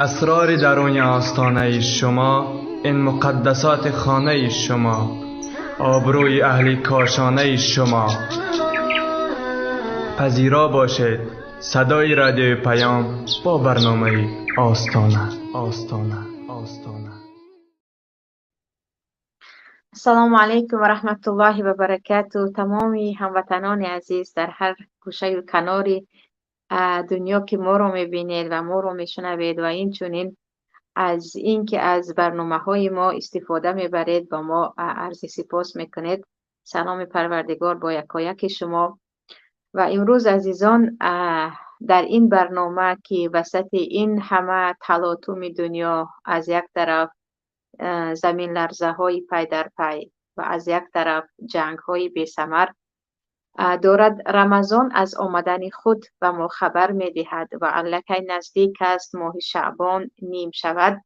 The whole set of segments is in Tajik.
اسرار درون آستانه شما، این مقدسات خانه شما، آبروی اهل کاشانه شما. پذیرا باشید صدای رادیو پیام با برنامه آستانه. آستانه. آستانه. السلام علیکم و رحمت الله و برکاته. تمامی هموطنان عزیز در هر گوشه و کناری دنیا که ما رو میبینید و ما رو میشنوید و این چنین از اینکه از برنامه های ما استفاده میبرید با ما عرض سپاس میکنید. سلام پروردگار با یکایک شما. و امروز عزیزان در این برنامه که وسط این همه تلاطم دنیا، از یک طرف زمین لرزه های پی در پی و از یک طرف جنگ های بی ثمر دارد، رمضان از آمدن خود به ما خبر میدهد و الکی نزدیک است ماه شعبان نیم شود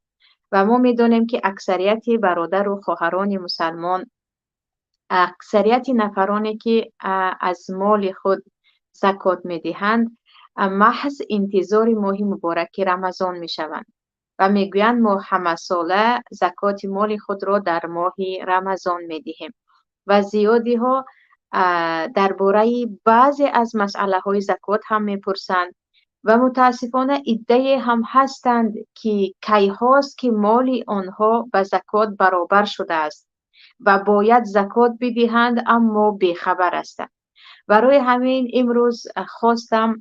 و ما میدانیم که اکثریت برادر و خواهران مسلمان، اکثریت نفرانی که از مال خود زکات میدهند، محض انتظار ماه مبارک رمضان میشوند و میگویند ما همه ساله زکات مال خود را در ماه رمضان میدهیم و زیادی ها درباره بعضی از مسئله های زکات هم میپرسند و متاسفانه عده‌ای هم هستند که کیهاست که مال آنها به زکات برابر شده است و باید زکات بدهند اما بیخبر هستند. برای همین امروز خواستم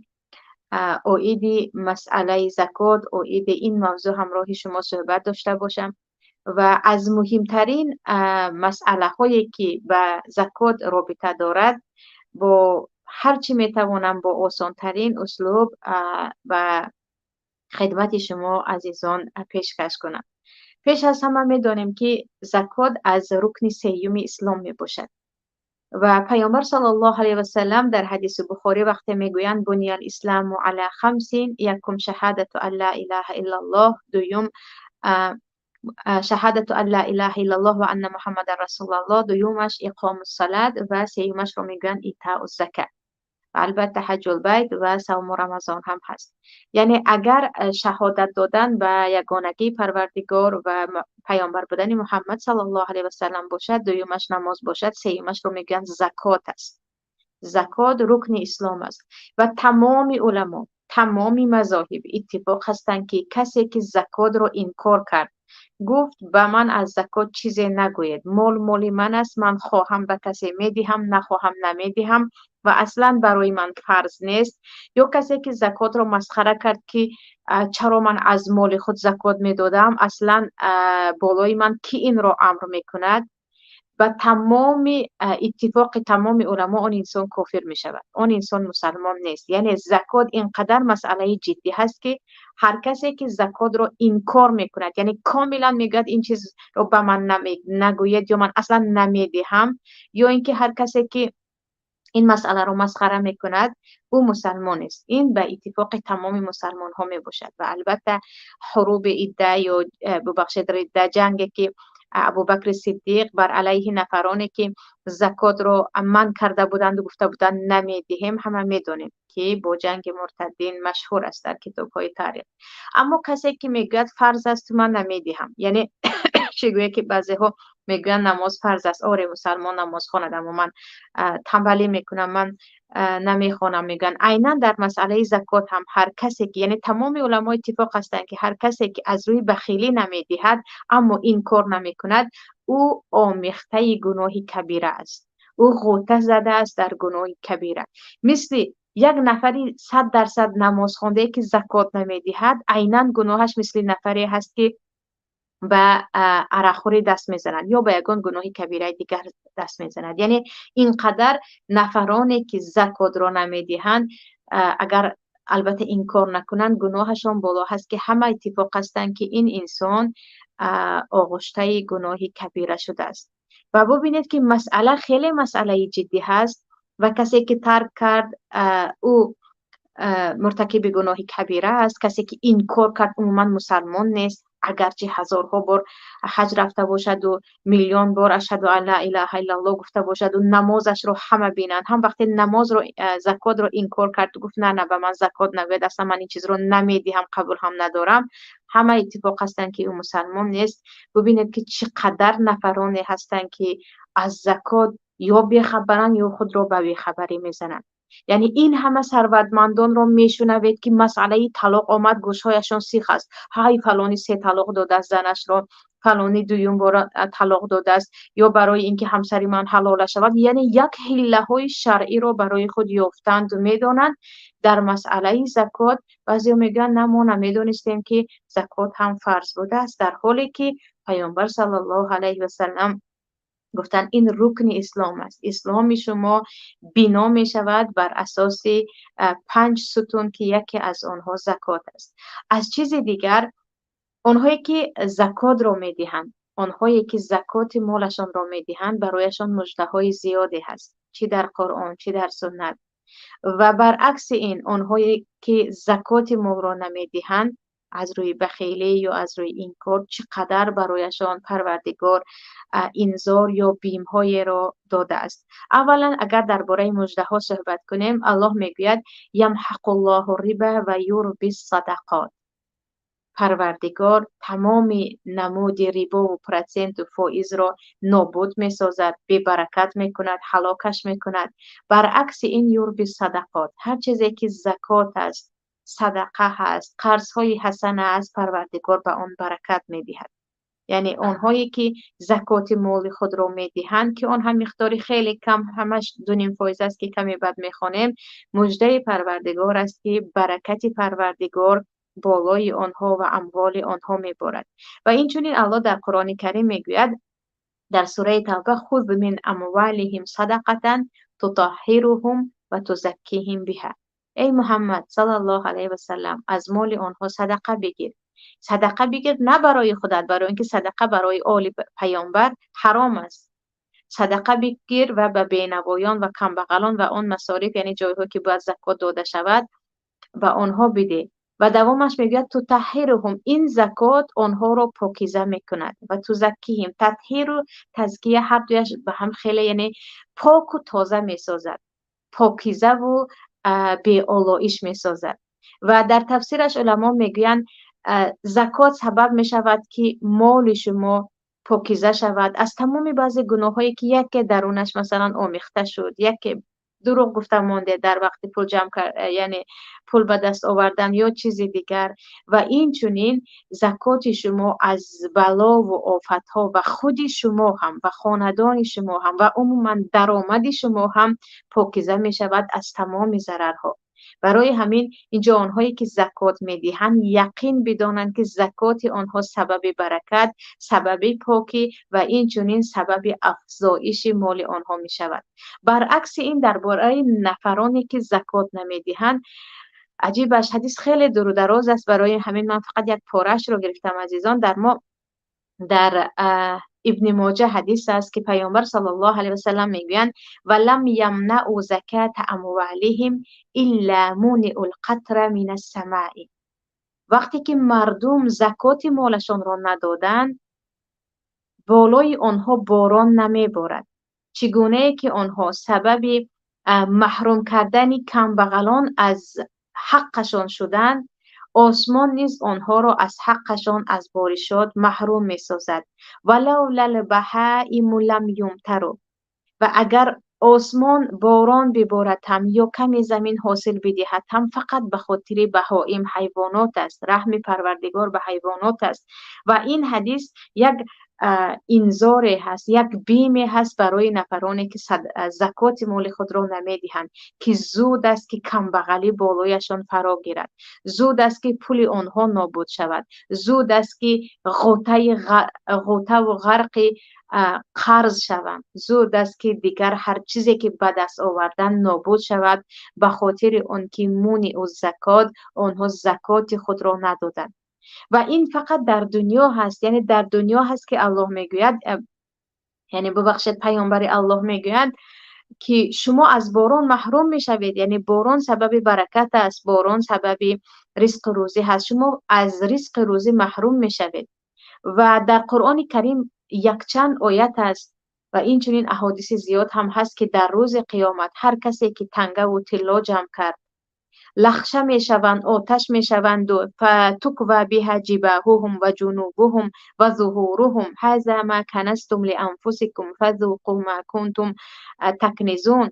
عاید مسئله زکات، عاید این موضوع همراه شما صحبت داشته باشم و از مهمترین مسئله هایی که به زکات رابطه دارد با هرچی میتوانم با آسان ترین اسلوب به خدمت شما عزیزان پیشکش کنم. پیش از همه میدانیم که زکات از رکن سیوم اسلام می باشد و پیامبر صلی الله علیه و سلم در حدیث بخاری وقتی میگویند بنی الاسلام علی خمس، یکم شهادت ان لا اله الا الله، دوم شهادت ان لا اله الا الله و ان محمد رسول الله، دومش اقام الصلاه و سیومش رو میگن ایتاء الزکات و البته حج البیت و صوم رمضان هم هست. یعنی اگر شهادت دادن به یگانگی پروردگار و پیامبر بودن محمد صلی الله علیه و سلم باشد، دومش نماز باشد، سیومش رو میگن زکات است. زکات رکن اسلام است و تمام علما، تمام مذاهب اتفاق هستند که کسی که زکات رو انکار کرد Гуфт: ба ман аз закот чизе нагӯед, мол моли ман аст, ман хоҳам ба касе медиҳам, нахоҳам намедиҳам ва аслан барои ман фарз нест. Ё касе ки закотро масхара кард, ки чаро ман аз моли худ закот медодам, аслан болои ман ки инро амр мекунад? Ба тамоми иттифоқи тамоми уламо он инсон кофир мешавад, он инсон мусалмон нест. Яъне закот ин қадар масъалаи ҷиддӣ ҳаст, ки ҳар касе ки закотро инкор мекунад, яъне комилан мегӯяд ин чизро ба ман нагӯед ё ман аслан намедиҳам, ё ин ки ҳар касе ки ин масъаларо масхара мекунад, ӯ мусалмон нест. Ин ба иттифоқи тамоми мусалмонҳо мебошад. Ва албатта ҳуруби идда ё бубахшед, ридда, ҷанге ки Абубакри Сиддиқ бар алайҳи нафароне ки закотро манъ карда буданд, гуфта буданд намедиҳем, ҳама медонем ки бо ҷанги муртаддин машҳур аст дар китобҳои таърих. Аммо касе ки мегӯяд фарз аст, ман намедиҳам, яъне чӣ гӯя ки баъзеҳо мегӯянд намоз фарз аст, оре мусалмон намоз хонад, аммо ман тамбалӣ мекунам, ман намехонам, мегӯянд. Айнан дар масъалаи закот ҳам ҳар касе ки, яъне тамоми уламо иттифоқ ҳастанд ки ҳар касе ки аз рӯи бахилӣ намедиҳад, аммо инкор намекунад, ӯ омехтаи гуноҳи кабира аст, ӯ ғӯта задааст дар гуноҳи кабира. Мисли як нафари 100% намозхондае ки закот намедиҳад, айнан гуноҳаш мисли нафаре ҳаст ки ба арақхӯрӣ даст мезанад ё ба ягон гуноҳи кабираи дигар даст мезанад. Яъне ин қадар нафароне ки закотро намедиҳанд, агар албатта инкор накунанд, гуноҳашон боло ҳаст, ки ҳама иттифоқ ҳастанд ки ин инсон оғуштаи гуноҳи кабира шудааст. Ва бубинед ки масъала хеле масъалаи ҷиддӣ ҳаст ва касе ки тарк кард, ӯ муртакиби гуноҳи кабира аст. Касе ки инкор кард, умуман мусалмон нест, агарчи ҳазорҳо бор ҳаҷ рафта бошаду миллион бор ашҳаду ан ла илаҳа иллаллоҳ гуфта бошаду намозашро ҳама бинанд. Ҳам вақте намозро, закотро инкор кард, гуфт на, на, ба ман закот нагӯяд, аслан ман ин чизро намедиҳам, қабул ҳам надорам, ҳама иттифоқ ҳастанд ки ӯ мусалмон нест. Бубинед ки чӣ қадар нафароне ҳастанд ки аз закот ё бехабаранд, ё худро ба бехабарӣ мезананд. Яъне ин ҳама сарватмандонро мешунавед ки масъалаи талоқ омад, гӯшҳояшон сих аст. Ҳай, фалони се талоқ додааст занашро, фалони дуюм бора талоқ додааст, ё барои ин ки ҳамсари ман ҳалола шавад. Яъне як ҳиллаҳои шаръиро барои худ ёфтанду медонанд. Дар масъалаи закот баъзеҳо мегӯянд на, мо намедонистем ки закот ҳам фарз будааст, дар ҳоле ки Паёмбар саллаллоҳу алайҳи васаллам гуфтанд ин рукни ислом аст. Исломи шумо бино мешавад бар асоси 5 сутун ки яке аз онҳо закот аст. Аз чизи дигар, онҳое ки закотро медиҳанд, онҳое ки закоти молашонро медиҳанд, барояшон муждаҳои зиёде ҳаст, чӣ дар Қуръон, чӣ дар суннат. Ва баръакси ин, онҳое ки закоти молро намедиҳанд аз рӯи бахилӣ ё аз рӯи инкор, чӣ қадар барояшон Парвардигор инзор ё бимҳоеро додааст. Аввалан, агар дар бораи муждаҳо суҳбат кунем, Аллоҳ мегӯяд ямҳақуллоҳу риба ва юрбис садақот. Парвардигор тамоми намуди рибову проценту фоизро нобуд месозад, бебаракат мекунад, ҳалокаш мекунад. Баръакси ин юрби садақот, ҳар чизе ки закот аст, садақа ҳаст, қарзҳои ҳасана аст, Парвардигор ба он баракат медиҳад. Яъне онҳое ки закоти моли худро медиҳанд, ки он ҳам миқдори хеле кам, ҳамаш 2,5% аст, ки каме баъд мехонем, муждаи Парвардигор аст ки баракати Парвардигор болои онҳо ва амволи онҳо меборад. Ва инчунин Аллоҳ дар Қуръони Карим мегӯяд дар сураи Тавба: хуз мин амвалиҳим садақатан тутаҳҳируҳум ва тузаккиҳим биҳа. Эй Муҳаммад саллаллоҳу алайҳи васаллам, аз моли онҳо садақа бигир. Садақа бигир на барои худат, барои инки садақа барои оли паёмбар ҳаром аст. Садақа бигир ва ба бенавоён ва камбағалон ва он масориф, яъне ҷойҳое ки бояд закот дода шавад, ба онҳо бидеҳ. Ва давомаш мегӯяд тутаҳҳируҳум, ин закот онҳоро покиза мекунад ва тузаккиҳим, татҳиру тазкия ҳар дуяш ба ҳам хеле, яъне поку тоза месозад, покизаву беолоиш месозад. Ва дар тафсираш уламо мегӯянд закот сабаб мешавад ки моли шумо покиза шавад аз тамоми баъзе гуноҳҳое ки яке дарунаш масалан омехта шуд, яке Дурӯғ гуфта мондед дар вақти пул ҷамъ, яъне пул ба даст овардан ё чизи дигар. Ва инчунин закоти шумо аз балову офатҳо ва худи шумо ҳам ва хонадони шумо ҳам ва умуман даромади шумо ҳам покиза мешавад аз тамоми зарарҳо. Барои ҳамин инҷо онҳое ки закот медиҳанд, яқин бидонанд, ки закоти онҳо сабаби баракат, сабаби покӣ ва инчунин сабаби афзоиши моли онҳо мешавад. Баръакси ин, дар бораи нафароне ки закот намедиҳанд, аҷибаш, ҳадис хеле дуру дароз аст, барои ҳамин ман фақат як порашро гирифтам, азизон. Дар мо дар Ибни Моҷа ҳадис аст, ки Паёмбар саллаллоҳу алайҳи васаллам мегӯянд: «Ва лам ямнау заката амвалиҳим илла муниу лқатра мин ассамаи». Вақте ки мардум закоти молашонро надоданд, болои онҳо борон намеборад. Чӣ гунае ки онҳо сабаби маҳрум кардани камбағалон аз ҳаққашон шуданд, осмон низ онҳоро аз ҳаққашон, аз боришот маҳрум месозад. «Валавла лбаҳаиму лам юмтару». Ва агар осмон борон биборад ҳам ё каме замин ҳосил бидиҳад ҳам, фақат ба хотири баҳоим, ҳайвонот аст, раҳми Парвардигор ба ҳайвонот аст. Ва ин ҳадис як инзоре ҳаст, як биме ҳаст барои нафароне ки закоти моли худро намедиҳанд, ки зуд аст ки камбағалӣ болояшон фаро гирад, зуд аст ки пули онҳо нобуд шавад, зуд аст ки ғӯтаву ғарқи қарз шаванд, зуд аст ки дигар ҳар чизе ки ба даст овардан нобуд шавад, ба хотири он ки муниу закот, онҳо закоти худро надоданд. Ва ин фақат дар дунё ҳаст, яъне дар дунё ҳаст ки Аллоҳ мегӯяд, яъне бубахшед, Паёмбари Аллоҳ мегӯяд, ки шумо аз борон маҳрум мешавед. Яъне борон сабаби баракат аст, борон сабаби ризқу рӯзӣ ҳаст, шумо аз ризқу рӯзӣ маҳрум мешавед. Ва дар Қуръони Карим якчанд оят аст ва инчунин аҳодиси зиёд ҳам ҳаст, ки дар рӯзи қиёмат ҳар касе ки тангаву тилло ҷамъ кард, лахша мешаванд, оташ мешаванду фатуква биҳа ҷибаҳуҳум ва ҷунубуҳум ва зуҳуруҳум, ҳаза ма канастум лианфусикум фазуқу ма кунтум такнизун.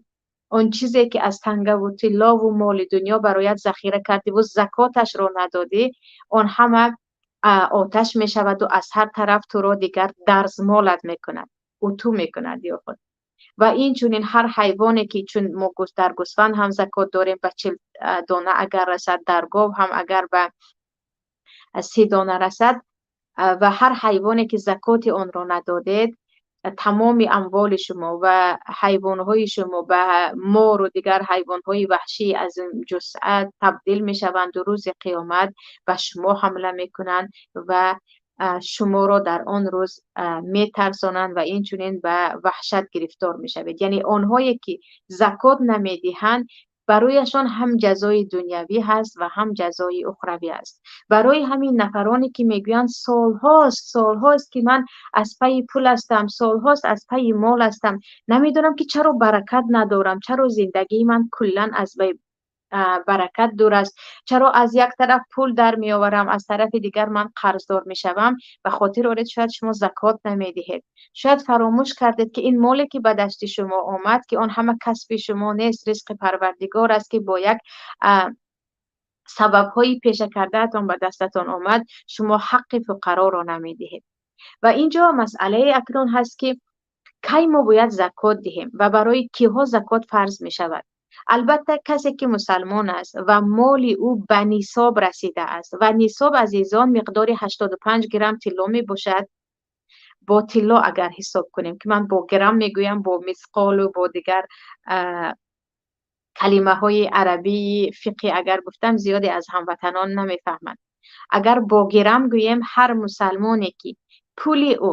Он чизе ки аз тангаву тиллову моли дунё бароят захира кардиву закоташро надодӣ, он ҳама оташ мешаваду аз ҳар тараф туро дигар дарзмолат мекунад, утӯ мекунад ё худ. Ва инчунин ҳар ҳайвоне ки, чун мо дар гӯсфанд ҳам закот дорем, ба 40 дона агар расад, дар гов ҳам агар ба 30 дона расад, ва ҳар ҳайвоне ки закоти онро надодед, тамоми амволи шумо ва ҳайвонҳои шумо ба мору дигар ҳайвонҳои ваҳшӣ аз ҷусъа табдил мешаванду рӯзи қиёмат ба шумо ҳамла мекунанд ва шуморо дар он рӯз метарсонанд ва инчунин ба ваҳшат гирифтор мешавед. Яъне онҳое ки закот намедиҳанд, барояшон ҳам ҷазои дунявӣ ҳаст ва ҳам ҷазои ухравӣ аст. Барои ҳамин нафароне ки мегӯянд: «Солҳост, солҳост ки ман аз пайи пул ҳастам, солҳост аз пайи мол ҳастам, намедонам ки чаро баракат надорам, чаро зиндагии ман куллан аз баракат дур аст, чаро аз як тараф пул дар меоварам, аз тарафи дигар ман қарздор мешавам», ба хотир оред, шояд шумо закот намедиҳед. Шояд фаромӯш кардед, ки ин моле ки ба дасти шумо омад, ки он ҳама касби шумо нест, ризқи Парвардигор аст, ки бо як сабабҳои пеша кардаатон ба дастатон омад, шумо ҳаққи фуқароро намедиҳед. Ва инҷо масъалаи акнун ҳаст, ки кай мо бояд закот диҳем ва барои киҳо закот фарз мешавад. Албатта, касе ки мусалмон аст ва моли ӯ ба нисоб расидааст. Ва нисоб, азизон, миқдори 85 грамм тилло мебошад, бо тилло агар ҳисоб кунем, ки ман бо грамм мегӯям, бо мисқолу бо дигар калимаҳои арабии фиқҳӣ агар гуфтам, зиёде аз ҳамватанон намефаҳманд. Агар бо грамм гӯем, ҳар мусалмоне ки пули ӯ,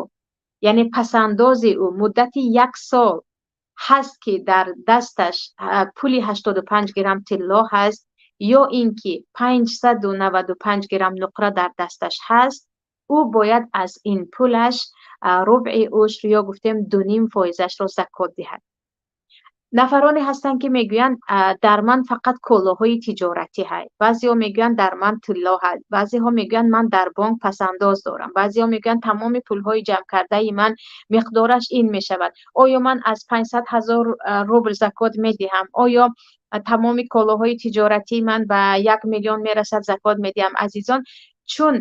яъне пасандози ӯ муддати як сол ҳаст, ки дар дасташ пули 85 грамм тилло ҳаст ё ин ки 595 грамм нуқра дар дасташ ҳаст, ӯ бояд аз ин пулаш рубъи ушр ё гуфтем 2,5 фоизашро закот диҳад. Нафароне ҳастанд, ки мегӯянд, дар ман фақат колоҳои тиҷоратӣ ҳаст. Баъзеҳо мегӯянд, дар ман тилло ҳаст. Баъзеҳо мегӯянд, ман дар бонк пасандоз дорам. Баъзеҳо мегӯянд, тамоми пулҳои ҷамъкардаи ман миқдораш ин мешавад. Оё ман аз 500 ҳазор рубл закот медиҳам? Оё тамоми колоҳои тиҷоратии ман ба 1 миллион мерасад, закот медиҳам? Азизон, чун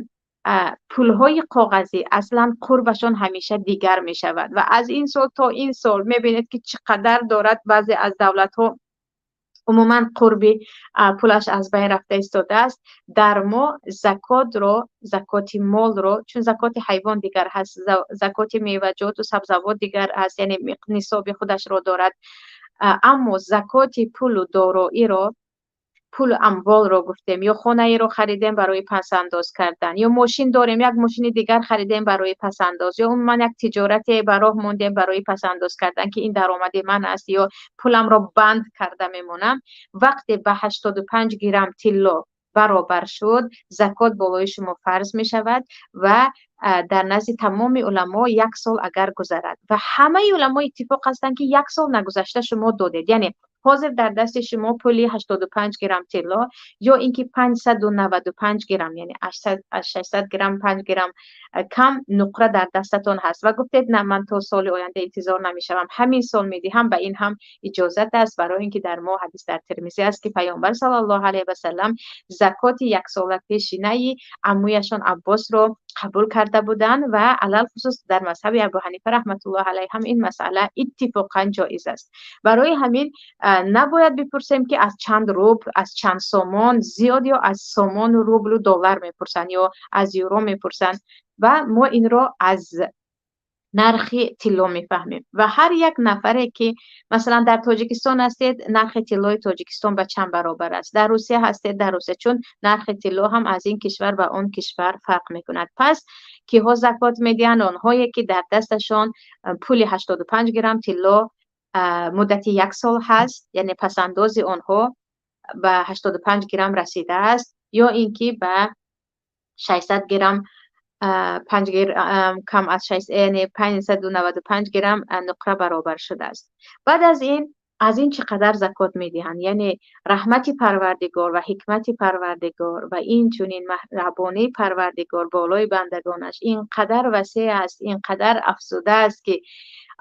пулҳои коғазӣ аслан қурбашон ҳамеша дигар мешавад ва аз ин сол то ин сол мебинед, ки чӣ қадар дорад. Баъзе аз давлатҳо умуман қурби пулаш аз байн рафта истодааст. Дар мо закотро, закоти молро, чун закоти ҳайвон дигар ҳаст, закоти меваҷоту сабзавот дигар ҳаст, яъне нисоби худашро дорад, аммо закоти пулу дороиро, пулу амволро гуфтем, ё хонаеро харидем барои пасандоз кардан, ё мошин дорем, як мошини дигар харидем барои пасандоз, ё умуман як тиҷорате ба роҳ мондем барои пасандоз кардан, ки ин даромади ман аст, ё пуламро банд карда мемонам, вақте ба 85 грамм тилло баробар шуд, закот болои шумо фарз мешавад. Ва дар назди тамоми уламо як сол агар гузарад, ва ҳамаи уламо иттифоқ ҳастанд, ки як сол нагузашта шумо додед, яъне ҳозир дар дасти шумо пули 85 грамм тилло ё ин ки 595 грамм, яъне аз 600 грамм 5 грамм кам нуқра дар дастатон ҳаст ва гуфтед, на, ман то соли оянда интизор намешавам, ҳамин сол медиҳам, ба ин ҳам иҷозат аст, барои ин ки дар мо ҳадис дар Термизӣ аст, ки Паёмбар саллаллоҳу алайҳи васаллам закоти яксола пешинаи амӯяшон Аббосро қабул карда буданд. Ва алалхусус дар мазҳаби Абу Ҳанифа раҳматуллоҳи алайҳ ҳам ин масъала иттифоқан ҷоиз аст. Барои ҳамин набояд бипурсем, ки аз чанд рубл, аз чанд сомон зиёд, ё аз сомону рублу доллар мепурсанд, ё аз юро мепурсанд, ва мо инро аз нархи тилло мефаҳмем. Ва ҳар як нафаре, ки масалан дар Тоҷикистон ҳастед, нархи тиллои Тоҷикистон ба чанд баробар аст, дар Русия ҳастед, дар Русия, чун нархи тилло ҳам аз ин кишвар ба он кишвар фарқ мекунад. Пас киҳо закот медиҳанд? Онҳое, ки дар дасташон пули 85 грамм тилло муддати як сол ҳаст, яъне пасандози онҳо ба 85 грамм расидааст, ё ин ки ба 600 грамм 5 грамм кам аз, яъне 595 грамм нуқра баробар шудааст. Баъд аз ин, аз ин чӣ қадар закот медиҳанд? Яъне раҳмати Парвардигор ва ҳикмати Парвардигор ва инчунин меҳрабонии Парвардигор болои бандагонаш ин қадар васеъ аст, ин қадар афзуда аст, ки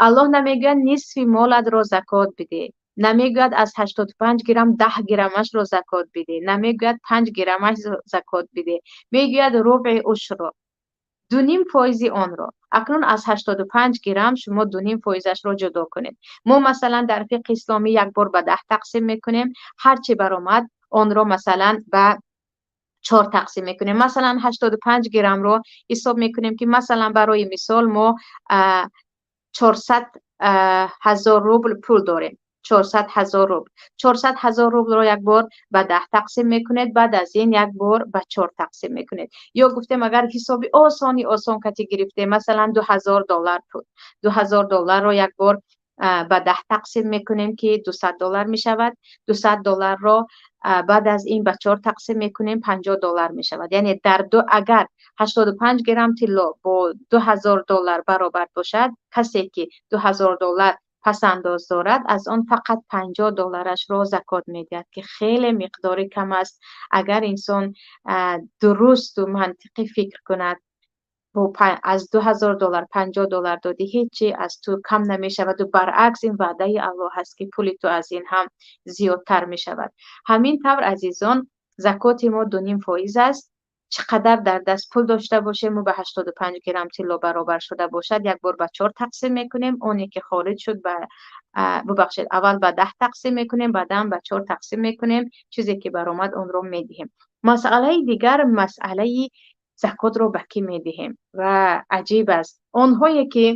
Аллоҳ намегӯяд, нисфи молатро закот бидеҳ, намегӯяд, аз 85 грамм 10 граммашро закот бидеҳ, намегӯяд, 5 граммаш закот бидеҳ, мегӯяд рубъи ушрро, 2,5 фоизи онро. Акнун аз 85 грамм шумо 2,5 фоизашро ҷудо кунед. Мо масалан дар фиқҳи исломӣ як бор ба 10 тақсим мекунем, ҳар чӣ баромад, онро масалан ба чор тақсим мекунем. Масалан, 85 граммро ҳисоб мекунем, ки масалан, барои мисол, мо 400 ҳазор рубл пул дорем. 400 ҳазор рубл, 400 ҳазор рублро як бор ба 10 тақсим мекунед, баъд аз ин як бор ба чор тақсим мекунед. Ё гуфтем, агар ҳисоби осони осон кати гирифтем, масалан, 2000 доллар пул, 2000 долларро як бор ба 10 тақсим мекунем, ки 200 доллар мешавад. 200 долларро баъд аз ин ба чор тақсим мекунем, 50 доллар мешавад. Яъне дар ду агар 85 грамм тилло бо 2000 доллар баробар бошад, касе ки 2000 доллар пасандоз дорад, аз он фақат 50 долларашро закот медиҳад, ки хеле миқдори кам аст. Агар инсон дурусту мантиқӣ фикр кунад, аз 2000 доллар 50 доллар додӣ, ҳеҷ чи аз ту кам намешаваду баръакс, ин ваъдаи Аллоҳ аст, ки пули ту аз ин ҳам зиёдтар мешавад. Ҳамин тавр, азизон, закоти мо 2,5 фоиз аст. Чӣ қадар дар даст пул дошта бошем, ба 85 грамм тилло баробар шуда бошад, як бор ба чор тақсим мекунем, оне ки хориҷ шуд ба, бубахшед, аввал ба 10 тақсим мекунем, баъдан ба чор тақсим мекунем, чизе ки баромад, онро медиҳем. Масъалаи дигар, масъалаи закотро ба кӣ медиҳем? Ва аҷиб аст, онҳое ки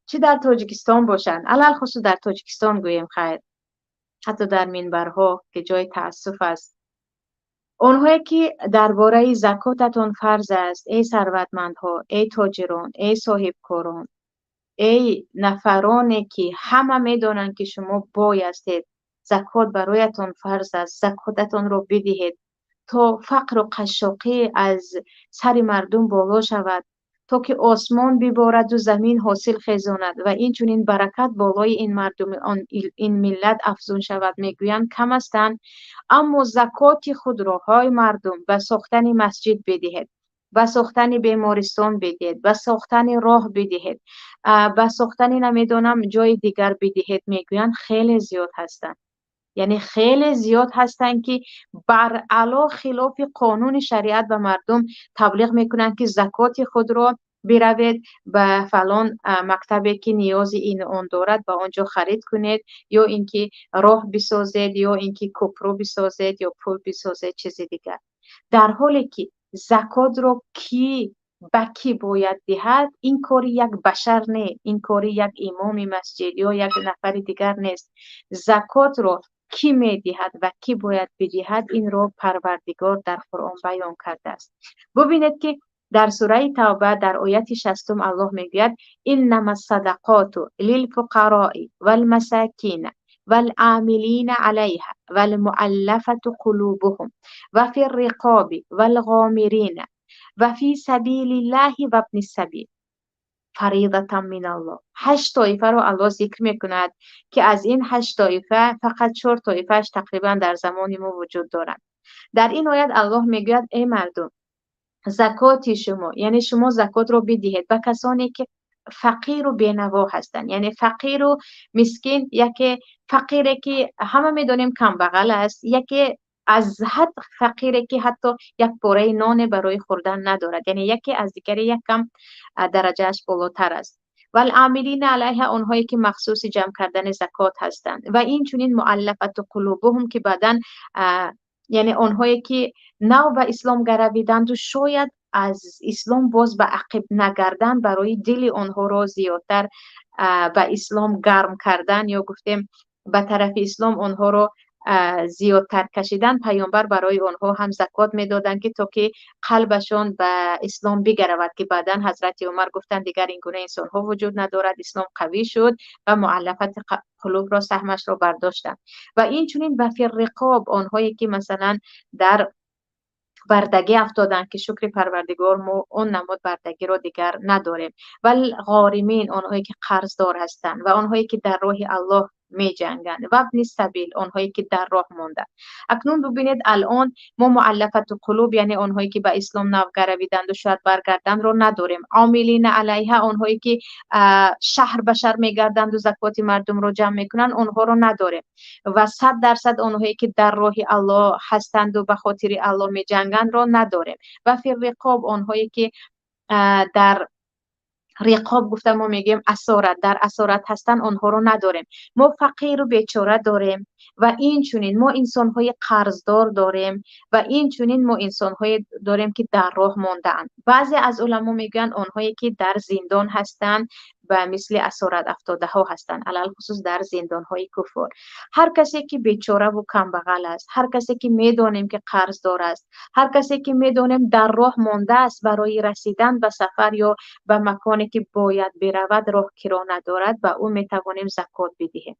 чӣ дар Тоҷикистон бошанд, алалхусус дар Тоҷикистон гӯем, хайр, ҳатто дар минбарҳо, ки ҷои таассуф аст, онҳое ки дар бораи закотатон фарз аст, эй сарватмандҳо, эй тоҷирон, эй соҳибкорон, эй нафароне ки ҳама медонанд, ки шумо бой ҳастед, закот бароятон фарз аст, закотатонро бидиҳед, то фақру қашшоқӣ аз сари мардум боло шавад. То ки осмон биборад ва замин ҳосил хезонад ва инчунин баракат болои ин мардум, ин миллат афзун шавад, мегӯянд кам ҳастанд. Аммо закоти худро, ҳой мардум, ба сохтани масҷид бидиҳед, ба сохтани бемористон бидиҳед, ба сохтани роҳ бидиҳед, ба сохтани намедонам ҷои дигар бидиҳед, мегӯянд хеле зиёд ҳастанд. Яъне хеле зиёд ҳастанд, ки баръало хилофи қонуни шариат ба мардум таблиғ мекунанд, ки закоти худро биравед ба фалон мактабе, ки ниёзи ин он дорад, ба он ҷо харид кунед, ё ин ки роҳ бисозед, ё ин ки кӯпру бисозед, ё пул бисозед, чизи дигар. Дар ҳоле ки закотро кӣ ба кӣ бояд диҳад, ин кори як башар не, ин кори як имоми масҷид ё як нафари дигар нест. Закотро кӣ медиҳад ва кӣ бояд бидиҳад, инро Парвардигор дар Қуръон баён кардааст. Бубинед, ки дар сураи Тавба дар ояти 60 Аллоҳ мегӯяд: иннама садақоту лилфуқарои валмасакина والعاملين عليها والمؤلفة قلوبهم وفي الرقاب والغامرين وفي سبيل الله وابن السبيل فريضة من الله. ҳашт тоифаро Аллоҳ зикр мекунад, ки аз ин ҳашт тоифа фақат чор тоифааш тақрибан дар замони мо вуҷуд доранд. Дар ин оят Аллоҳ мегӯяд: эй мардум, закоти шумо, яъне шумо закотро бидиҳед ба касоне, ки фақиру бенаво ҳастанд, яъне фақиру мискин. Яке фақире, ки ҳама медонем камбағал аст, яке аз ҳад фақире, ки ҳатто як пораи ноне барои хӯрдан надорад, яъне яке аз дигаре як кам дараҷааш болотар аст. والعاملین علیها, онҳое ки махсуси ҷамъ кардани закот ҳастанд, ва инчунин مؤلفة قلوبهم, ки баъдан, яъне онҳое ки нав ба ислом гаравиданду шояд аз ислом боз ба ақиб нагарданд, барои дили онҳоро зиёдтар ба ислом гарм кардан ё гуфтем ба тарафи ислом онҳоро зиёдтар кашидан, паёмбар барои онҳо ҳам закот медоданд, ки то ки қалбашон ба ислом бигаравад, ки баъдан ҳазрати Умар гуфтанд, дигар ин гуна инсонҳо вуҷуд надорад, ислом қавӣ шуд ва муаллафати қулубро саҳмашро бардоштанд. Ва инчунин وفي الرقاب, онҳое ки масалан дар бардагӣ афтоданд, ки шукри Парвардигор, мо он намуд бардагиро дигар надорем. والغارمين, онҳое ки қарздор ҳастанд ва онҳое ки дар роҳи Аллоҳ меҷанганд, وابن السبيل, онҳое ки дар роҳ монданд. Акнун бубинед, алон мо مؤلفة القلوب, яъне онҳое ки ба ислом нав гаравиданду шояд баргардандро надорем. عاملين عليها, онҳое ки шаҳр ба шаҳр мегарданду закоти мардумро ҷамъ мекунанд, онҳоро надорем. Ва 100% онҳое ки дар роҳи Аллоҳ ҳастанду ба хотири Аллоҳ меҷангандро надорем. وفي الرقاب, онҳое ки дар رقاب гуфта мо мегӯем асорат, дар асорат ҳастанд, онҳоро надорем. Мо фақиру бечора дорем ва инчунин мо инсонҳои қарздор дорем ва инчунин мо инсонҳое дорем, ки дар роҳ мондаанд. Баъзе аз уламо мегӯянд, онҳое ки дар зиндон ҳастанд, ба мисли асорат афтодаҳо ҳастанд, алалхусус дар зиндонҳои куффор. Ҳар касе ки бечораву камбағал аст, ҳар касе ки медонем, ки қарздор аст, ҳар касе ки медонем дар роҳ мондааст, барои расидан ба сафар ё ба маконе ки бояд биравад роҳ киро надорад, ба ӯ метавонем закот бидиҳем.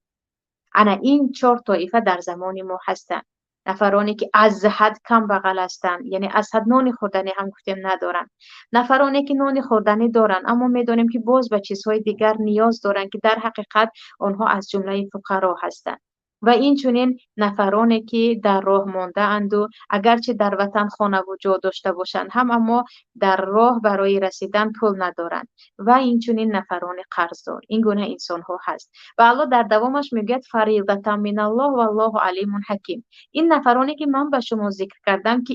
Ана ин чор тоифа дар замони мо ҳастанд: нафароне ки аз ҳад камбағал ҳастанд, яъне аз ҳад нони хӯрданӣ ҳам гуфтем надоранд, нафароне ки нони хӯрданӣ доранд, аммо медонем, ки боз ба чизҳои дигар ниёз доранд, ки дар ҳақиқат онҳо аз ҷумлаи фуқаро ҳастанд, ва инчунин нафароне ки дар роҳ мондаанду агарчи дар ватан хонаву ҷо дошта бошанд ҳам, аммо дар роҳ барои расидан пул надоранд, ва инчунин нафарони қарздор. Ин гуна инсонҳо ҳаст. Ва Аллоҳ дар давомаш мегӯяд: فريضة من الله والله عليم حكيم. Ин нафароне ки ман ба шумо зикр кардам, ки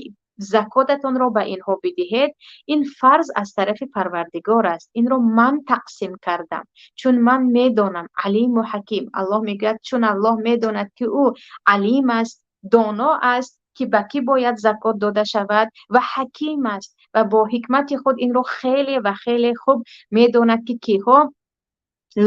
закотатонро ба инҳо бидиҳед, ин фарз аз тарафи Парвардигор аст. Инро ман тақсим кардам, чун ман медонам. عليم حكيم, Аллоҳ мегӯяд, чун Аллоҳ медонад, ки ӯ алим аст, доно аст, ки ба кӣ бояд закот дода шавад, ва ҳаким аст ва бо ҳикмати худ инро хеле ва хеле хуб медонад, ки киҳо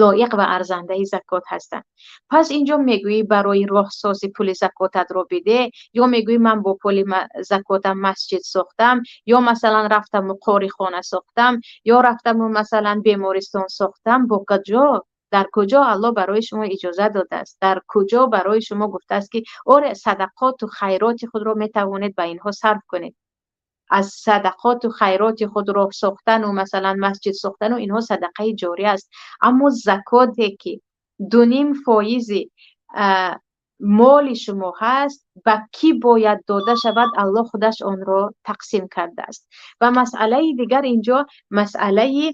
лоиқ ва арзандаи закот ҳастанд. Пас инҷо мегӯӣ, барои роҳсозӣ пули закотатро биде, ё мегӯӣ, ман бо пули закотам масҷид сохтам, ё масалан рафтаму қорихона сохтам, ё рафтаму масалан бемористон сохтам. Бо куҷо, дар куҷо Аллоҳ барои шумо иҷоза додааст? Дар куҷо барои шумо гуфтааст, ки оре, садақоту хайроти худро метавонед ба инҳо сарф кунед? Аз садақоту хайроти худ роҳ сохтану, масалан, масҷид сохтану инҳо садақаи ҷория аст. Аммо закоте, ки 2,5 фоизи моли шумо ҳаст, ба кӣ бояд дода шавад, Аллоҳ худаш онро тақсим кардааст. Ва масъалаи дигар инҷо масъалаи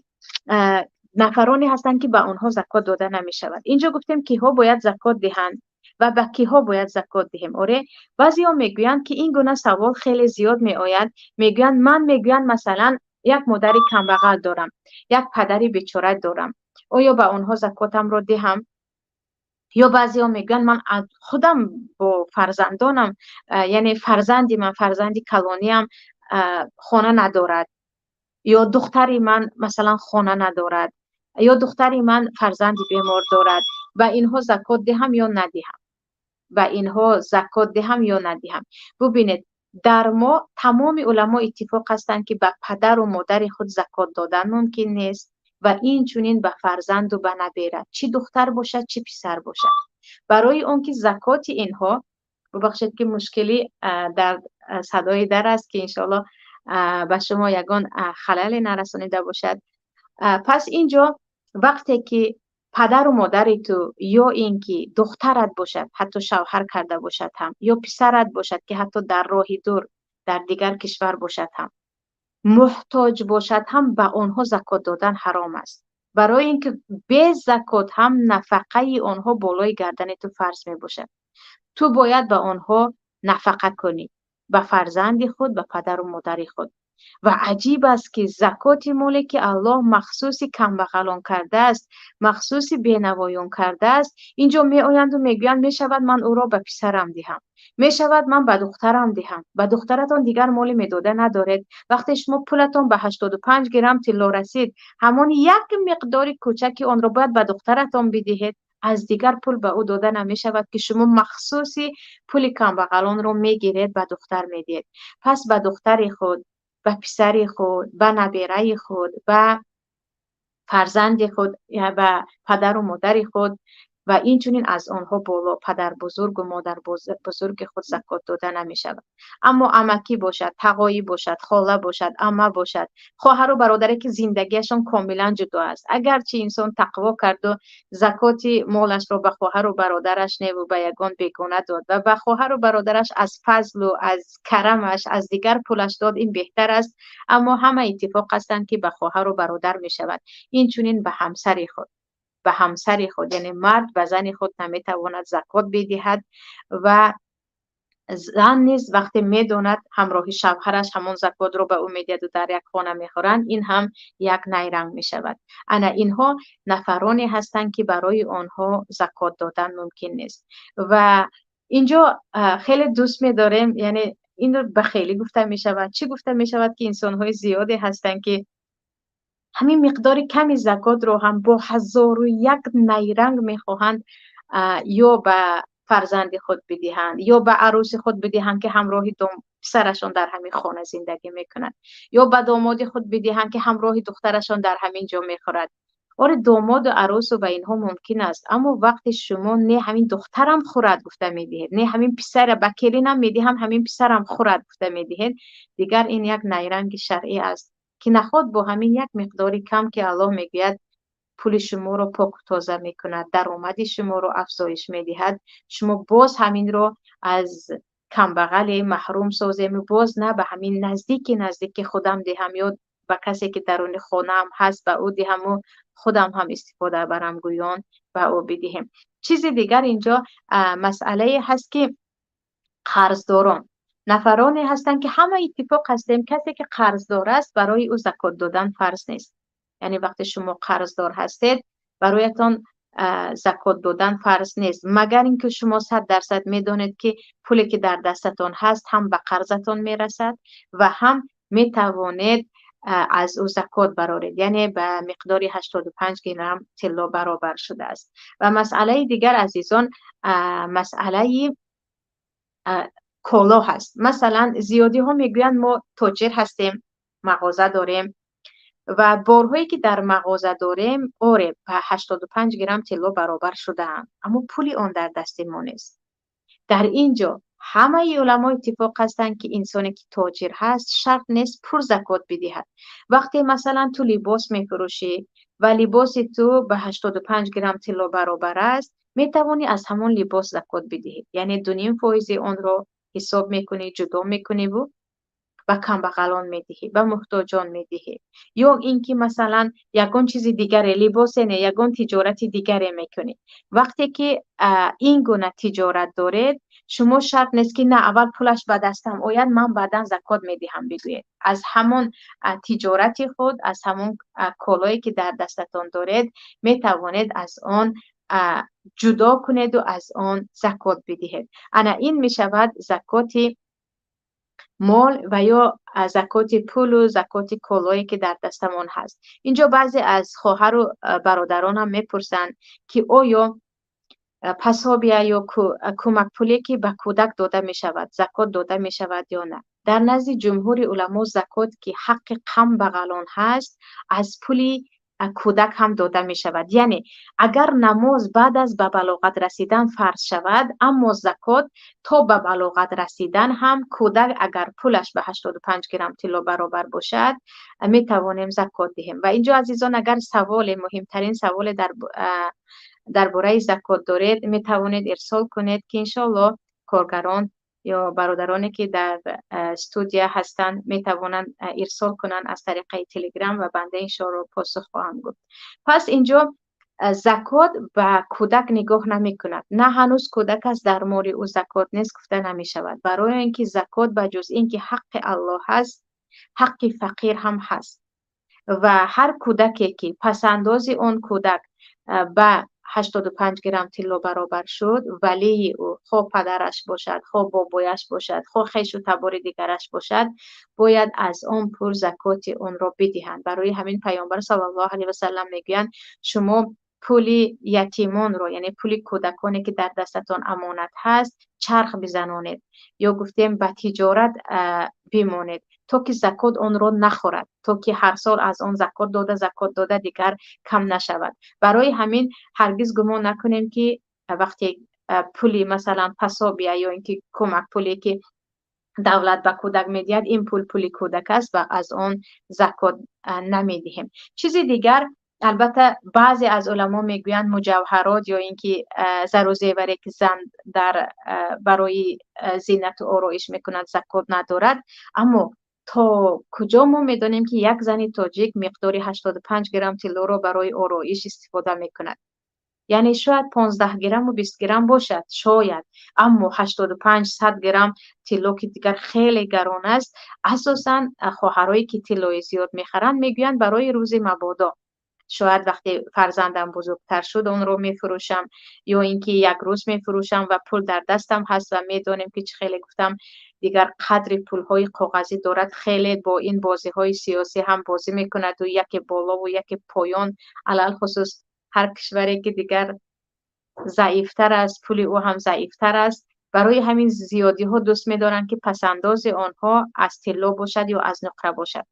нафароне ҳастанд, ки ба онҳо закот дода намешавад. Инҷо гуфтем, киҳо бояд закот диҳанд ва ба киҳо бояд закот диҳем. Оре, баъзеҳо мегӯянд, ки ин гуна савол хеле зиёд меояд. Мегӯянд, ман, мегӯянд, масалан, як модари камбағал дорам, як падари бечора дорам, оё ба онҳо закотамро диҳам? Ё баъзеҳо мегӯянд, ман худам бо фарзандонам, яъне фарзанди ман, фарзанди калониам хона надорад, ё духтари ман, масалан, хона надорад, ё духтари ман фарзанди бемор дорад, ба инҳо закот диҳам ё надиҳам? Ба инҳо закот диҳам ё надиҳам? Бубинед, дар мо тамоми уламо иттифоқ ҳастанд, ки ба падару модари худ закот додан мумкин нест ва инчунин ба фарзанду ба набера, чӣ духтар бошад, чӣ писар бошад, барои он ки закоти инҳо, бубахшед, ки мушкилӣ дар садои дар аст, ки иншоалло ба шумо ягон халале нарасонида бошад. Пас инҷо вақте ки падару модари ту ё ин ки духтарат бошад, ҳатто шавҳар карда бошад ҳам, ё писарат бошад, ки ҳатто дар роҳи дур, дар дигар кишвар бошад ҳам, муҳтоҷ бошад ҳам, ба онҳо закот додан ҳаром аст, барои ин ки бе закот ҳам нафақаи онҳо болои гардани ту фарз мебошад. Ту бояд ба онҳо нафақа кунӣ, ба фарзанди худ, ба падару модари худ. Ва аҷиб аст, ки закоти моле, ки Аллоҳ махсуси камбағалон кардааст, махсуси бенавоён кардааст, инҷо меоянду мегӯянд, мешавад ман ӯро ба писарам диҳам, мешавад ман ба духтарам диҳам. Ба духтаратон дигар моле медода надоред. Вақте шумо пулатон ба 85 грамм тилло расид, ҳамон як миқдори кӯчаки онро бояд ба духтаратон бидиҳед. Аз дигар пул ба ӯ дода намешавад, ки шумо махсуси пули камбағалонро мегиред, ба духтар медиҳед. Пас ба духтари худ, ба писари худ, ба набераи худ, ба фарзанди худ, ба падару модари худ ва инчунин аз онҳо боло, падарбузургу модарбузурги худ закот дода намешавад. Аммо амакӣ бошад, тағоӣ бошад, хола бошад, амма бошад, хоҳару бародаре, ки зиндагиашон комилан ҷудо аст, агарчи инсон тақво карду закоти молашро ба хоҳару бародараш неву ба ягон бегона дод ва ба хоҳару бародараш аз фазлу аз карамаш, аз дигар пулаш дод, ин беҳтар аст. Аммо ҳама иттифоқ ҳастанд, ки ба хоҳару бародар мешавад. Инчунин ба ҳамсари худ, ба ҳамсари худ, яъне мард ба зани худ наметавонад закот бидиҳад ва зан низ вақте медонад, ҳамроҳи шавҳараш ҳамон закотро ба ӯ медиҳаду дар як хона мехӯранд, ин ҳам як найранг мешавад. Ана инҳо нафароне ҳастанд, ки барои онҳо закот додан мумкин нест. Ва инҷо хеле дӯст медорем, яъне инро ба хеле гуфта мешавад, чӣ гуфта мешавад, ки инсонҳои зиёде ҳастанд, ки ҳамин миқдори ками закотро ҳам бо ҳазору як найранг мехоҳанд ё ба фарзанди худ бидиҳанд, ё ба арӯси худ бидиҳанд, ки ҳамроҳи писарашон дар ҳамин хона зиндагӣ мекунад, ё ба домоди худ бидиҳанд, ки ҳамроҳи духтарашон дар ҳамин ҷо мехӯрад. Оре, домоду арӯсу ба инҳо мумкин аст, аммо вақте шумо не, ҳамин духтарам хӯрад гуфта медиҳед, не, ҳамин писара ба келинам медиҳам, ҳамин писарам хӯрад гуфта медиҳед, дигар ин як найранги шаръӣ аст, ки наход бо ҳамин як миқдори кам, ки Аллоҳ мегӯяд, пули шуморо поку тоза мекунад, даромади шуморо афзоиш медиҳад, шумо боз ҳаминро аз камбағале маҳрум созему боз на, ба ҳамин наздики наздики худам диҳам ё ба касе, ки даруни хонаам ҳаст, ба ӯ диҳаму худам ҳам истифода барам гӯён ба ӯ бидиҳем. Чизи дигар инҷо масъалае ҳаст, ки қарздорон нафароне ҳастанд, ки ҳама иттифоқ ҳастем, касе ки қарздор аст, барои ӯ закот додан фарз нест. Яъне вақте шумо қарздор ҳастед, бароятон закот додан фарз нест, магар ин ки шумо 100% медонед, ки пуле, ки дар дастатон ҳаст, ҳам ба қарзатон мерасад ва ҳам метавонед аз ӯ закот бароред, яъне ба миқдори 85 грамм тилло баробар шудааст. Ва масъалаи дигар, азизон, масъалаи коло ҳаст. Масалан, зиёдиҳо мегӯянд, мо тоҷир ҳастем, мағоза дорем ва борҳое, ки дар мағоза дорем, оре, ба 85 грамм тилло баробар шудаанд, аммо пули он дар дасти мо нест. Дар ин ҷо Ҳамаи уламо иттифоқ ҳастанд, ки инсоне ки тоҷир ҳаст, шарт нест пур закот бидиҳад. Вақте масалан ту либос мефурӯшӣ ва либоси ту ба 85 грамм тилло баробар аст, метавонӣ аз ҳамон либос закот бидиҳӣ. Яъне 2.5% онро ҳисоб мекунӣ, ҷудо мекуниву ба камбағалон медиҳӣ, ба муҳтоҷон медиҳӣ. Ё ин ки масалан ягон чизи дигаре, либосе не, ягон тиҷорати дигаре мекунӣ. Вақте ки ин гуна тиҷорат доред, шумо шарт нест ки на, аввал пулаш ба дастам ояд, ман баъдан закот медиҳам бигӯед. Аз ҳамон тиҷорати худ, аз ҳамон колое ки дар дастатон доред, метавонед аз он ҷудо кунеду аз он закот бидиҳед. Ана ин мешавад закоти мол ва ё закоти пулу закоти колое ки дар дастамон ҳаст. Инҷо баъзе аз хоҳару бародаронам мепурсанд, ки оё пособия ё кӯмакпуле ки ба кӯдак дода мешавад, закот дода мешавад ё на. Дар назди ҷумҳури уламо закот, ки ҳаққи камбағалон ҳаст, аз пули кӯдак ҳам дода мешавад. Яъне агар намоз баъд аз ба балоғат расидан фарз шавад, аммо закот то ба балоғат расидан ҳам кӯдак агар пулаш ба 85 грамм тилло баробар бошад, метавонем закот диҳем. Ва инҷо, азизон, агар саволе, муҳимтарин саволе дар бораи закот доред, метавонед ирсол кунед, ки иншоалло коргарон ё бародароне ки дар студия ҳастанд, метавонанд ирсол кунанд аз тариқаи Телеграм ва банда иншоалло посух хоҳам гуфт. Пас инҷо закот ба кӯдак нигоҳ намекунад. На, ҳанӯз кӯдак аст, дар моли ӯ закот нест гуфта намешавад. Барои он ки закот ба ҷуз ин ки ҳаққи Аллоҳ ҳаст, ҳаққи фақир ҳам ҳаст. Ва ҳар кӯдаке ки пасандози он кӯдак ба 85 грамм тилло баробар шуд, валии ӯ, хо падараш бошад, хо бобояш бошад, хо хешу табори дигараш бошад, бояд аз он пул закоти онро бидиҳанд. Барои ҳамин Паёмбар саллаллоҳу алайҳи васаллам мегӯянд: шумо пули ятимонро, яъне пули кӯдаконе ки дар дастатон амонат ҳаст, чарх бизанонед ё гуфтем ба тиҷорат бимонед, то ки закот онро нахӯрад, то ки ҳар сол аз он закот дода, закот дода дигар кам нашавад. Барои ҳамин ҳаргиз гумон накунем, ки вақте пули масалан пособия ё ин ки кӯмакпуле ки давлат ба кӯдак медиҳад, ин пул пули кӯдак аст ва аз он закот намедиҳем. Чизи дигар, албатта, баъзе аз уламо мегӯянд, муҷавҳарот ё ин ки зару зеваре ки зан дар барои зинату ороиш мекунад, закот надорад. Аммо то куҷо мо медонем, ки як зани тоҷик миқдори 85 грамм тиллоро барои ороиш истифода мекунад? Яъне шояд 15 грамму 20 грамм бошад, шояд, аммо 85, 100 грамм тилло, ки дигар хеле гарон аст. Асосан хоҳарое ки тиллои зиёд мехаранд, мегӯянд барои рӯзи мабодо, шояд вақте фарзандам бузургтар шуд, онро мефурӯшам ё ин ки як рӯз мефурӯшам ва пул дар дастам ҳаст. Ва медонем, ки чӣ хеле гуфтам, дигар қадри пулҳои коғазӣ дорад, хеле бо ин бозиҳои сиёсӣ ҳам бозӣ мекунаду яке болову яке поён. Алалхусус ҳар кишваре ки дигар заифтар аст, пули ӯ ҳам заифтар аст. Барои ҳамин зиёдиҳо дӯст медоранд, ки пасандози онҳо аз тилло бошад ё аз нуқра бошад.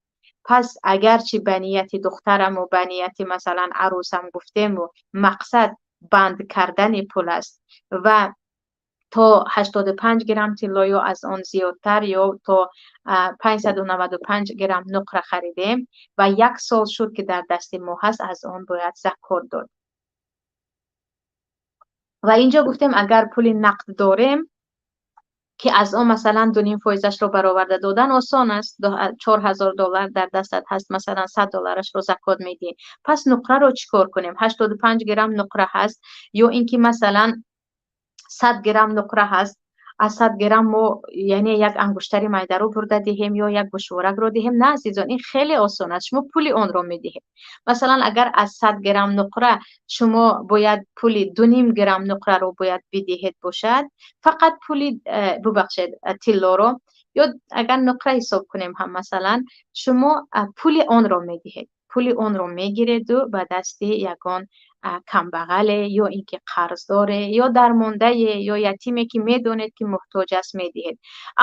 Пас агарчи ба нияти духтараму ба нияти масалан арӯсам гуфтему, мақсад банд кардани пул аст ва то 85 грамм тилло ё аз он зиёдтар ё то 595 грамм нуқра харидем ва як сол шуд, ки дар дасти мо ҳаст, аз он бояд закот дод. Ва инҷо гуфтем, агар пули нақд дорем, ки аз он масалан 2.5%-ашро бароварда додан осон аст, 4000 доллар дар дастат ҳаст, масалан 100 долларашро закот медиҳӣ. Пас нуқраро чӣ кор кунем? 85 грамм нуқра ҳаст ё ин ки масалан 100 грамм нуқра ҳаст. Аз 100 грамм мо яъне як ангуштари майдаро бурда диҳем ё як гӯшворакро диҳем? На, азизон, ин хеле осон аст. Шумо пули онро медиҳед. Масалан, агар аз 100 грамм нуқра шумо бояд пули 2.5 грамм нуқраро бояд бидиҳед бошад, фақат пули бубахшед, тиллоро ё агар нуқра ҳисоб кунем ҳам, масалан, шумо пули онро медиҳед, пули онро мегиреду ба дасти ягон камбағале ё ин ки қарздоре ё дармондае ё ятиме ки медонед, ки муҳтоҷ аст, медиҳед.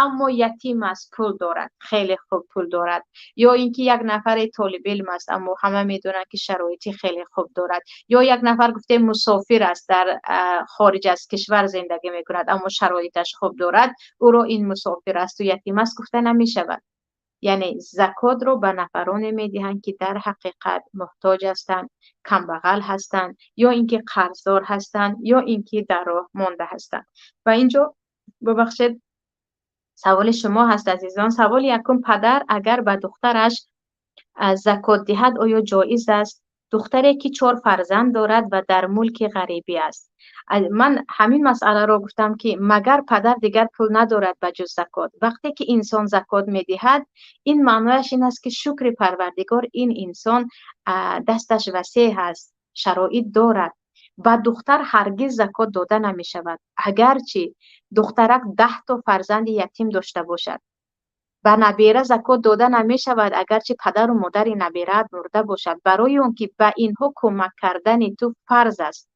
Аммо ятим аст, пул дорад, хеле хуб пул дорад, ё ин ки як нафаре толибилм аст, аммо ҳама медонанд, ки шароити хеле хуб дорад, ё як нафар, гуфтем, мусофир аст, дар хориҷ аз кишвар зиндагӣ мекунад, аммо шароиташ хуб дорад, ӯро ин мусофир асту ятим аст гуфта намешавад. Яъне закотро ба нафароне медиҳанд, ки дар ҳақиқат муҳтоҷ ҳастанд, камбағал ҳастанд ё ин ки қарздор ҳастанд, ё ин ки дар роҳ монда ҳастанд. Ва инҷо, бубахшед, саволи шумо ҳаст, азизон. Саволи якум: падар агар ба духтараш закот диҳад, оё ҷоиз аст? Духтаре ки чор фарзанд дорад ва дар мулки ғарибӣ аст. Ман ҳамин масъаларо гуфтам, ки магар падар дигар пул надорад ба ҷуз закот? Вақте ки инсон закот медиҳад, ин маънояш ин аст, ки шукри Парвардигор, ин инсон дасташ васеъ ҳаст, шароит дорад. Ба духтар ҳаргиз закот дода намешавад, агарчи духтарак 10 то фарзанди ятим дошта бошад. Ба набера закот дода намешавад, агарчи падару модари набераат мурда бошад, барои он ки ба инҳо кӯмак кардани ту фарз аст.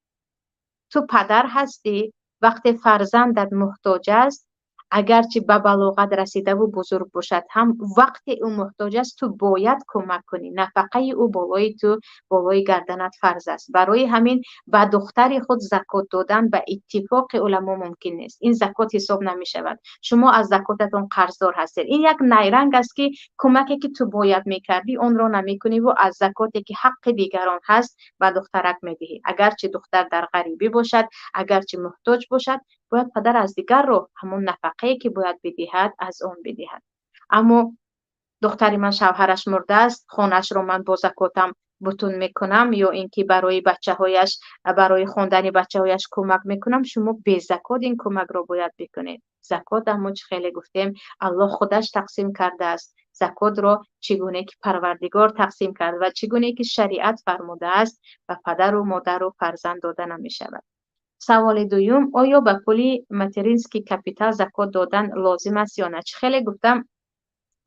Ту падар ҳастӣ, вақте фарзандат муҳтоҷ аст, агарчи ба балоғат расидаву бузург бошад ҳам, вақте ӯ муҳтоҷ аст, ту бояд кӯмак кунӣ. Нафақаи ӯ болои ту, болои гарданат фарз аст. Барои ҳамин ба духтари худ закот додан ба иттифоқи уламо мумкин нест. Ин закот ҳисоб намешавад, шумо аз закотатон қарздор ҳастед. Ин як найранг аст, ки кӯмаке ки ту бояд мекардӣ, онро намекуниву аз закоте ки ҳаққи дигарон ҳаст, ба духтарак медиҳӣ. Агарчи духтар дар ғарибӣ бошад, агарчи муҳтоҷ бошад, бояд падар аз дигар роҳ ҳамон нафақае ки бояд бидиҳад, аз он бидиҳад. Аммо духтари ман шавҳараш мурдааст, хонаашро ман бо закотам бутун мекунам ё ин ки барои бачаҳояш, барои хондани бачаҳояш кӯмак мекунам, шумо безакот ин кӯмакро бояд бикунед. Закот, аммо чӣ хеле гуфтем, Аллоҳ худаш тақсим кардааст. Закотро чӣ гуне ки Парвардигор тақсим кард ва чӣ гуне ки шариат фармудааст, ба падару модару фарзанд дода намешавад. Саволи дуюм: оё ба пули материнский капитал закот додан лозим аст ё на? Чӣ хеле гуфтам,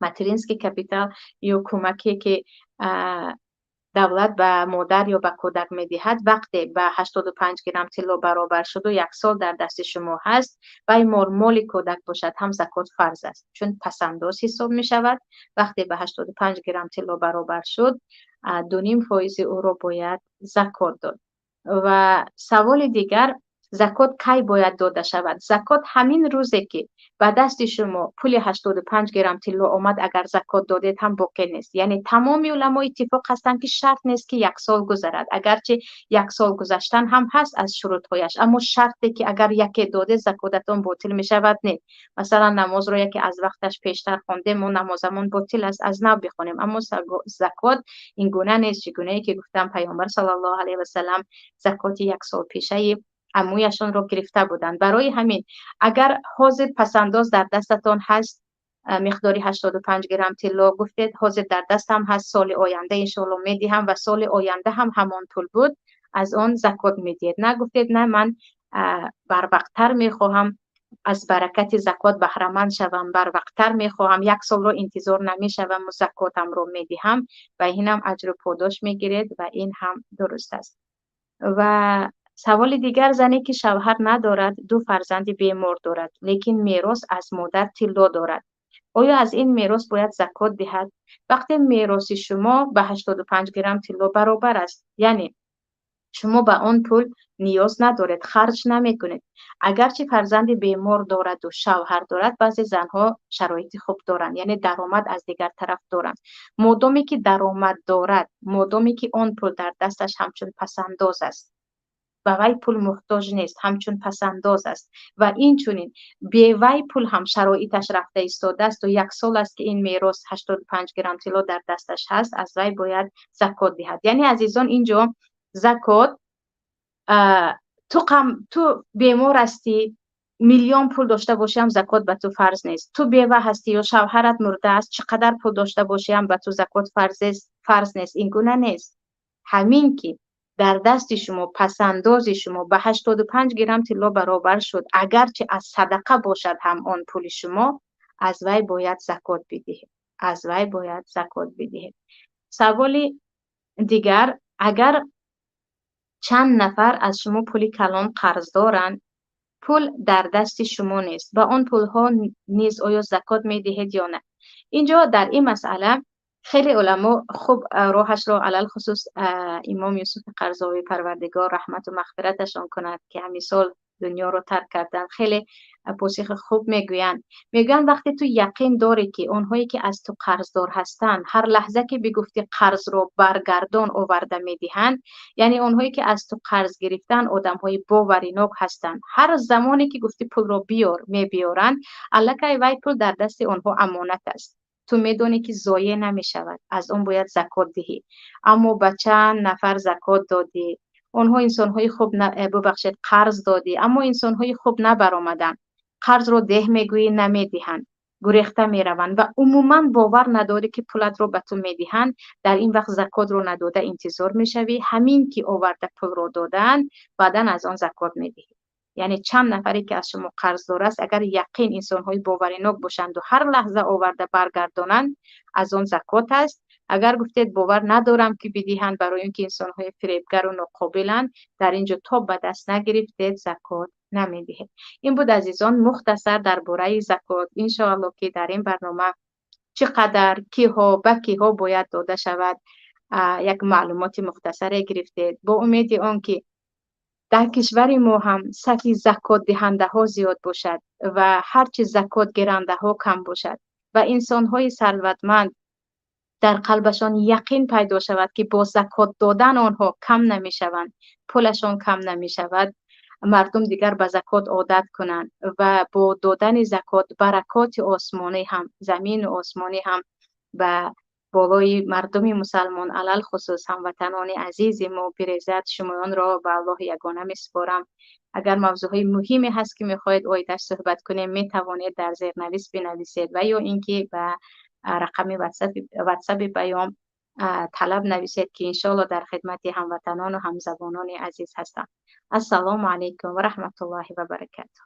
материнский капитал ё кӯмаке ки давлат ба модар ё ба кӯдак медиҳад, вақте ба 85 грамм тилло баробар шуду як сол дар дасти шумо ҳаст, вай моли кӯдак бошад ҳам, закот фарз аст, чун пасандоз ҳисоб мешавад. Вақте ба 85 грамм тилло баробар шуд, 2,5 фоизи ӯро бояд закот дод. Ва саволи дигар: закот кай бояд дода шавад? Закот ҳамин рӯзе ки ба дасти шумо пули 85 грамм тилло омад, агар закот додед ҳам боке нест. Яъне тамоми уламо иттифоқ ҳастанд, ки шарт нест, ки як сол гузарад. Агарчи як сол гузаштан ҳам ҳаст аз шурутҳояш, аммо шарте ки агар яке додед, закотатон ботил мешавад, не. Масалан, намозро яке аз вақташ пештар хондем, мо намозамон ботил аст, аз нав бихонем. Аммо закот ин гуна нест. Чӣ гунае ки гуфтам, Паёмбар саллаллоҳу алайҳи васалам закоти як сол пешаи амӯяшонро гирифта буданд. Барои ҳамин агар ҳозир пасандоз дар дастатон ҳаст, миқдори 85 грамм тилло, гуфтед, ҳозир дар дастам ҳаст, соли оянда иншоалло медиҳам, ва соли оянда ҳам ҳамон пул буд, аз он закот медиҳед. На, гуфтед, на, ман барвақттар мехоҳам аз баракати закот баҳраманд шавам, барвақттар мехоҳам, як солро интизор намешаваму закотамро медиҳам, ва инам аҷру подош мегиред ва ин ҳам дуруст аст. Ва саволи дигар: зане ки шавҳар надорад, ду фарзанди бемор дорад, лекин мерос аз модар тилло дорад, оё аз ин мерос бояд закот диҳад? Вақте мероси шумо ба 85 грамм тилло баробар аст, яъне шумо ба он пул ниёз надоред, харҷ намекунед. Агарчи фарзанди бемор дораду шавҳар дорад, баъзе занҳо шароити хуб доранд, яъне даромад аз дигар тараф доранд. Модоме ки даромад дорад, модоме ки он пул дар дасташ ҳамчун пасандоз аст, ба вай пул муҳтоҷ нест, ҳамчун пасандоз аст ва инчунин бевай пул ҳам шароиташ рафта истодаасту як сол аст, ки ин мерос 85 грамм тилло дар дасташ ҳаст, аз вай бояд закот диҳад. Яъне, азизон, инҷо закот, ту бемор ҳастӣ, миллион пул дошта бошӣ ҳам, закот ба ту фарз нест. Ту бева ҳастӣ ё шавҳарат мурдааст, чӣ қадар пул дошта бошӣ ҳам, ба ту закот фарз нест. Ин гуна нест. Ҳамин ки дар дасти шумо пасандози шумо ба 85 грамм тилло баробар шуд, агарчи аз садақа бошад ҳам, он пули шумо, аз вай бояд закот бидиҳед, аз вай бояд закот бидиҳед. Саволи дигар: агар Чанд нафар аз шумо пули калон қарз доранд, пул дар дасти шумо нест, ба он пулҳо низ оё закот медиҳед ё не? Инҷо дар ин масъала хеле уламо хуб роҳашро, алалхусус имом Юсуф Қарзовӣ, Парвардигор раҳмату мағфираташон кунад, ки ҳамин сол дунёро тарк карданд, хеле посихи хуб мегӯянд. Мегӯянд, вақте ту яқин дорӣ, ки онҳое ки аз ту қарздор ҳастанд, ҳар лаҳза ки бигуфтӣ қарзро баргардон, оварда медиҳанд, яъне онҳое ки аз ту қарз гирифтанд, одамҳои боваринок ҳастанд, ҳар замоне ки гуфтӣ пулро биёр, мебиёранд, аллакай вай пул дар дасти онҳо амонат аст, ту медонӣ ки зоеъ намешавад, аз он бояд закот диҳӣ. Аммо ба чанд нафар закот додӣ, онҳо инсонҳои хуб, бубахшед, қарз додӣ, аммо инсонҳои хуб набаромаданд, қарзро деҳ мегӯӣ, намедиҳанд, гурехта мераванд ва умуман бовар надорӣ, ки пулатро ба ту медиҳанд, дар ин вақт закотро надода интизор мешавӣ, ҳамин ки оварда пулро додаанд, баъдан аз он закот медиҳӣ. Яъне чанд нафаре ки аз шумо қарздор аст, агар яқин инсонҳои боваринок бошанду ҳар лаҳза оварда баргардонанд, аз он закот аст. Агар гуфтед, бовар надорам, ки бидиҳанд, барои он ки инсонҳои фиребгару ноқобиланд, дар ин ҷо то ба даст нагирифтед, закот намедиҳед. Ин буд, азизон, мухтасар дар бораи закот. Иншоалло, ки дар ин барнома чӣ қадар, киҳо, ба киҳо бояд дода шавад, як маълумоти мухтасаре гирифтед. Бо умеди он ки дар кишвари мо ҳам сафи закотдиҳандаҳо зиёд бошад ва ҳарчи закотгирандаҳо кам бошад ва инсонҳои сарватманд дар қалбашон яқин пайдо шавад, ки бо закот додан онҳо кам намешаванд, пулашон кам намешавад, мардум дигар ба закот одат кунанд ва бо додани закот баракоти осмонӣ ҳам, замину осмонӣ ҳам ба болои мардуми мусалмон, алалхусус ҳамватанони азизи мо бирезад. Шумоёнро ба Аллоҳи ягона месупорам. Агар мавзӯъҳои муҳиме ҳаст, ки мехоҳед оидаш суҳбат кунем, метавонед дар зернавис бинависед ва ё ин ки ба рақами ватсаби Паём талаб нависед, ки иншоалло дар хидмати ҳамватанону ҳамзабонони азиз ҳастам. Ассалому алайкум ва раҳматуллоҳи ва баракатуҳ.